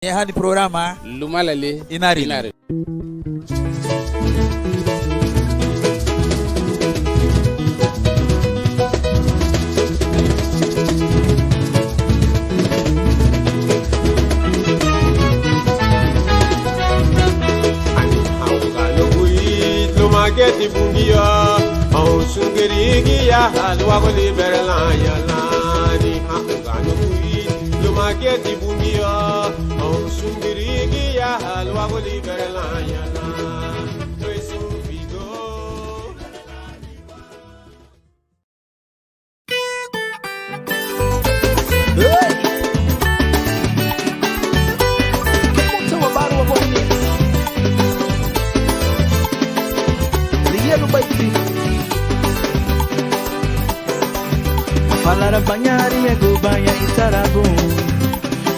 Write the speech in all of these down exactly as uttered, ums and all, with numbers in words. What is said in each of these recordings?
Ñahani programa Lumalali Inarüni. Inarüni. Anihán ugañu buiti lúmagiñeti Bungiu houn sun gürigia ha luagu líbere lan ya lan. Anihán ugañu buiti lúmagiñeti Bungiu houn sun gürigia ha luagu líbere lan ya lan. Luéi sun figóu. Hey! Kei mutu wabaruaguani? Ligía lubeiti. Mafalaraba ñaha ariñagubaña ítara bun,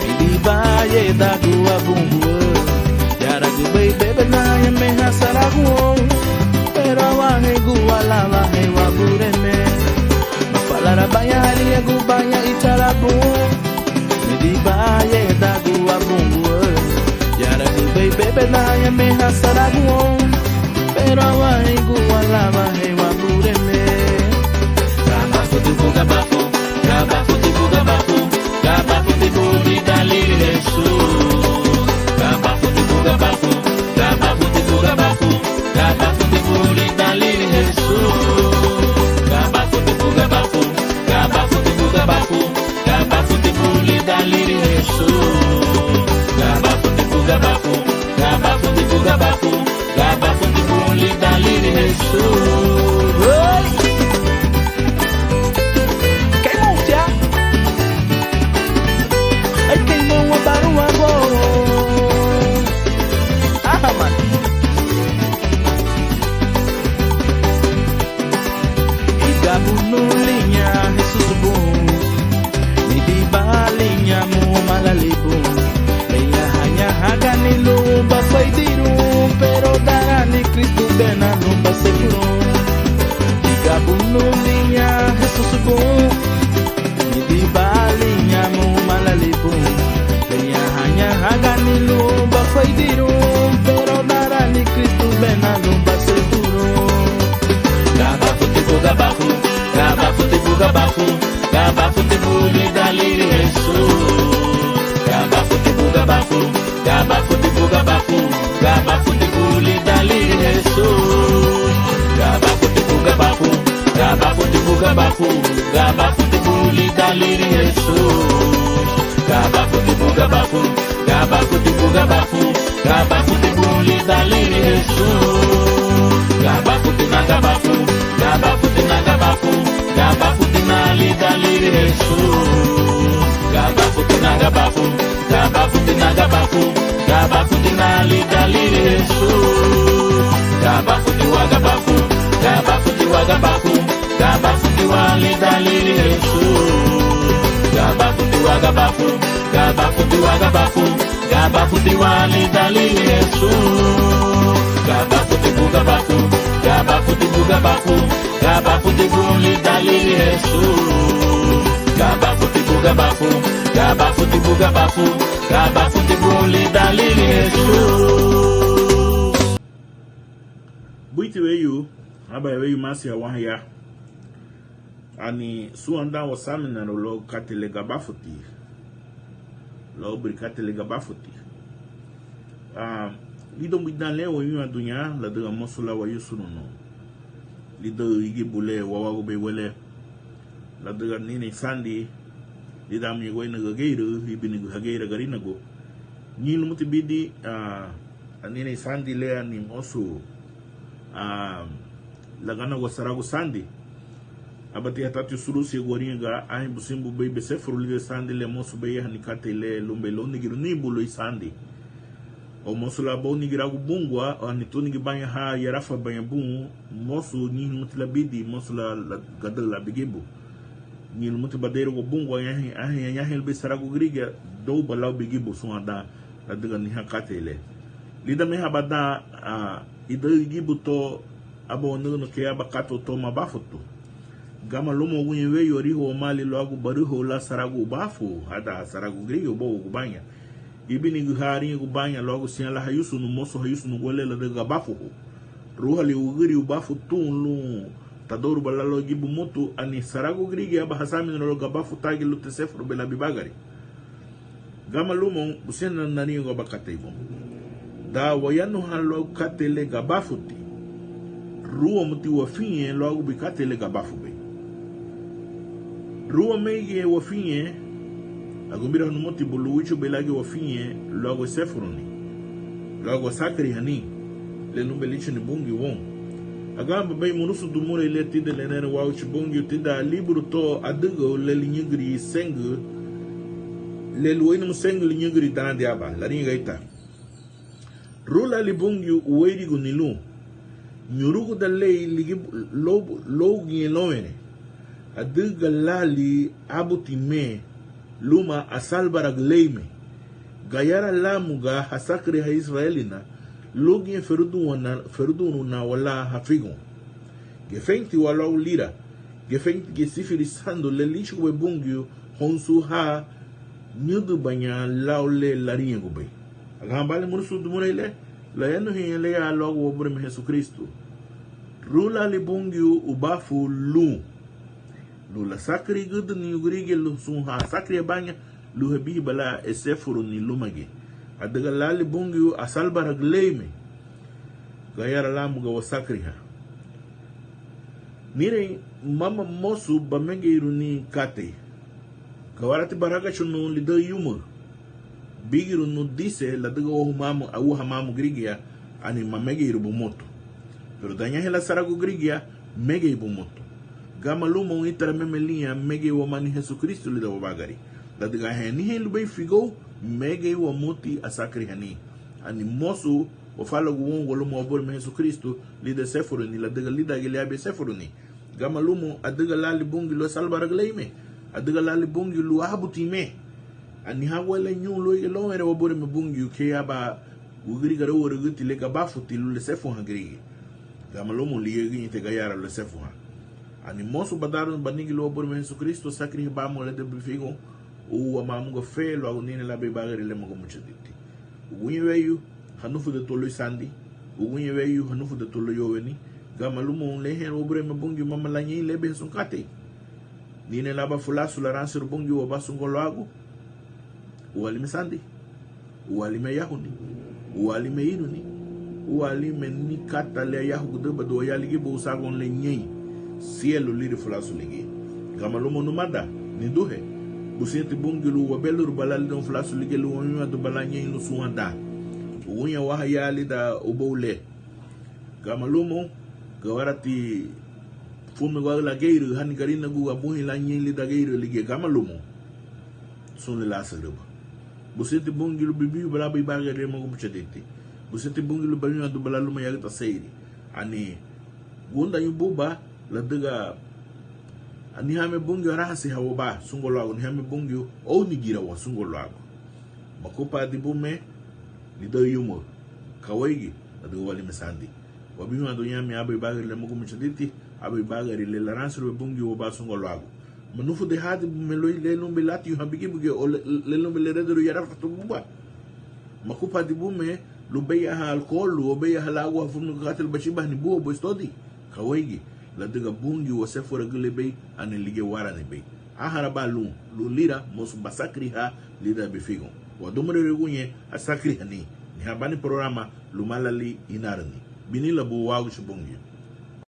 midibaña édaguabungua. Yaragu bei bebena ñame ha saragu woun, pero awanheingua lawanhein Wabureme. Mafalaraba ñaha ariñagubaña ítara bun, midibaña édaguabungua. Yaragu bei bebena ñame ha saragu woun, pero awanheingua lawanhein Wabureme. Gabafuti bun gabafu, gabafuti bun gabafu, gabafuti bun lidan liri Hesu. Gabafuti bun gabafu, gabafuti bun gabafu, gabafuti bun lidan liri Hesu. Gabafuti bun gabafu, gabafuti bun gabafu, gabafuti bun lidan liri Hesu. Gabafuti bun gabafu, gabafuti bun gabafu, gabafuti bun lidan liri Hesu. Hey! Kei mutu ya? Ay, kei mutu wabaruaguani? Aha, man. Higabu nun liña Hesusu bun, midiba liña Mumalali bun. Liña haña hagani lun bafeidirun, pero darani Kristu bena lun basefurun. Higabu nun liña Hesusu bun, midiba liña Mumalali bun. Liña haña hagani lun bafeidirun, pero darani Kristu bena lun basefurun. Gabafuti bun gabafu, gabafuti bun gabafu, gabafuti bun lidan liri Hesu. Gabafuti bun gabafu, gabafuti bun gabafu, gabafuti bun lidan liri Hesu. Gabafuti bun gabafu, gabafuti bun gabafu, gabafuti bun lidan liri Hesu. Gabafuti bun gabafu, gabafuti bun gabafu, gabafuti bun lidan liri Hesu. Gabafutina gabafu, gabafutina gabafu, gabafutina lidan liri Hesu. Gabafutina gabafu, gabafutina gabafu, gabafutina lidan liri Hesu. Gabafuti wagabafu, gabafuti wagabafu, gabafuti wa lidan liri Hesu. Gabafuti wagabafu, gabafuti wagabafu, gabafuti wa lidan liri Hesu. Gabafuti bun gabafu, gabafuti bun gabafu, gabafuti bun lidan liri Hesu. Gabafuti bun gabafu, gabafuti bun gabafu, gabafuti bun lidan liri Hesu. Buiti weyu, ábaya weyu masiawaha ya. Ani súnwandan wasaminarun luagu katei le gabafuti. Luagu burí katei le gabafuti. Ah, lidoun buidan le wawinwanduña, ladüga mosu lan wayusurunu lidaü igibu le wawagubei wele. Ladüga anihein sandi lidan amuñegueinaü ageiraü, íbini hageira Garinagu. Ñein lumuti bidin, ah, anihein sandi le ani mosu, ah, laganagua saragu sandi. Ábati hatatirun surusiagu ariñaga anhein busén bubéi besefurun lidan sandi le, mosu béyahani katei le lunbei lóunigirunibu luéi sandi. O mosu lan bóunigiragun bungua, ani túnigibaña ha yarafabaña bun, mosu ñein lumuti lan bidin, mosu lan, lan gadaü lan bigibu. Ñein lumuti badeiragua bungua, anhein, anhein añahein lubéi saragu gürigia, douba lau bigibu súnwandan, ladüga anihán katei le. Lidan meha aban dan, ah, idaü igibu to, aba wanügünu kei aban katei to mabafutu. Gama lumoun uguñe weyu, ariha wamaali luagu barühü lan saragu ubafu, hadan saragu gürigia ubouagubaña. Íbini ha ariñagubaña luagu siñá lan hayusurunu, mosu hayusurunu guale ladüga gabafuhóun. Rúhali wügüri ubafu tun lun tadaüruba lan luagu ligibu mutu, ani saragu gürigia aba hasaminarun luagu gabafu tan giñe lun tesefurubei lan bibagari. Gama lumoun, busentina nariñagun aban katei bun. Dan wayanuhan luagu katei le gabafuti, ru wamuti wafiñen luagubei katei le gabafubei. Ru wamei giñe wafiñen, agunbiraha numutibu lun wíchugubei lan giñe wafiñen luagu esefuruni, luagu asakürihani le lunbei líchuguni Bungiu woun. Aganba bei murusun dimurei le tidan lererun Wáguchi Bungiu tidan líburu to Adügaü le liñügüri seingü, le luéinamu seingü liñügüri darandi aban, lariñaga ítara: Ru laali Bungiu uéiriguni lun, ñuruguda lei ligibu-, lóu-, lóugiñe lóunwenren, adüga laali ábutime luma asalbaragüleime, gayara láamuga hasaküriha Ísüraelina, lóugiñe feruduna-, feruduruna walan hafigoun. Gefentiwa luagu lira, gefenti giñe Sífiri Sandu le líchugubei Bungiu houn sun ha ñǘdünbaña lau le lariñagubei. Aganba bali murusun dimurei le, layanuhaña le ya luagu Wabureme Hesukrístu. Ru laali Bungiu ubafu lun, lun lasakürigüdüniña gürigia lun sun ha asakürihabaña, lun hebihiba lan esefuruni lúmagiñe. Adüga laali Bungiu asalbaragüleime, gayara láamuga wasakürihan. Nirein, mama mosu bamegeiruni katei. Gawaraati baragachunu lidaü yumaü. Bígirunu dise ladüga úa hamaamu, úa hamaamu gürigia, ani mamegeiruba mutu. Pero dan ñahein lan saragu gürigia, megeibu mutu. Gama lumoun, ítarameme liña megei wamani Hesukrístu lidan wabagari. Ladüga anhein anihein lubéi figóu, megei wamuti asakürihani. Ani mosu wafalagun woungua luma Wabureme Hesukrístu lidan esefuruni, ladüga lídangiñe liabin esefuruni. Gama lumoun, adüga laali Bungiu lun asalbaragüleime, adüga laali Bungiu lun ábutime. Anihán guale ñun luéigiñe lóunwenren Wabureme Bungiu kei aban wügüri garaüwarügüti le gabafuti lun lesefuhan gürigia. Gama lumoun, ligía giñeti gayara lesefuhan. Ani mosu badarunu banigi lun Wabureme Hesukrístu, asaküriha báamuga lidan bifigoun, ua maamuga fe luagu nihein lan aban ibagari le magumuchaditi. Uguñe weyu, hanufudetiwa luéi sandi. Uguñe weyu, hanufudetiwa luéi óunweni. Gama lumoun, le hiñaru Wabureme Bungiu, mama lan ñein lebehen sun katei. Nihein lan aban fulasu laranserun Bungiu wabá sungua luagu. Úaalime sandi, úaalime ayahuni, úaalime iruni, úaalime ni kata le ayahugüdübadiwa ya ligibugu sagoun le ñein. Sielu liri fulasu ligía. Gama lumoun, numada, niduhe, busenti Bungiu lun webeluruba lan lidoun fulasu ligía, lun wawinwanduba lan ñein lun súnwandan. Uguñe waha ya lidan ubóu le. Gama lumoun, gawaraati furumiñeguarügü lan geiraü, hani Garinagu, abuhein lan ñein lidan geiraü ligía. Gama lumoun, sun le lasügürüba. Busenti Bungiu lun bibihiba lan aban ibagari le magumuchaditi. Busenti Bungiu lun bawinwanduba lan luma yagüta seiri. Ani gúndañu buba, ladüga anihanme Bungiu aranseha wabá sungua luagu, anihanme Bungiu óunigirawa sungua luagu. Makupaadibume lidaü yumaü. Ka uéigi? Ladüga úaalime sandi. Wabinwanduñame aban ibagari le magumuchaditi, aban ibagari le laranserubei Bungiu wabá sungua luagu. Manufudehadibume luéi le lunbei látiñuhan bigibugiñe o le, le lunbei lerederun yarafatu buba. Makupaadibume lun béyaahan alukolu o béyaahan láguaha furumiñeguarügü katei lun bachibahani búabu, estodi. Ka uéigi? Ladüga Bungiu wasefuragülebei, ani ligía wáranibei. Ánharabá lun, lun lira, mosu basaküriha lidan bifigoun. Wadumurei uguñe asakürihani. Anihán bani programa Lumalali Inarüni. Biní labu Wáguchi Bungiu.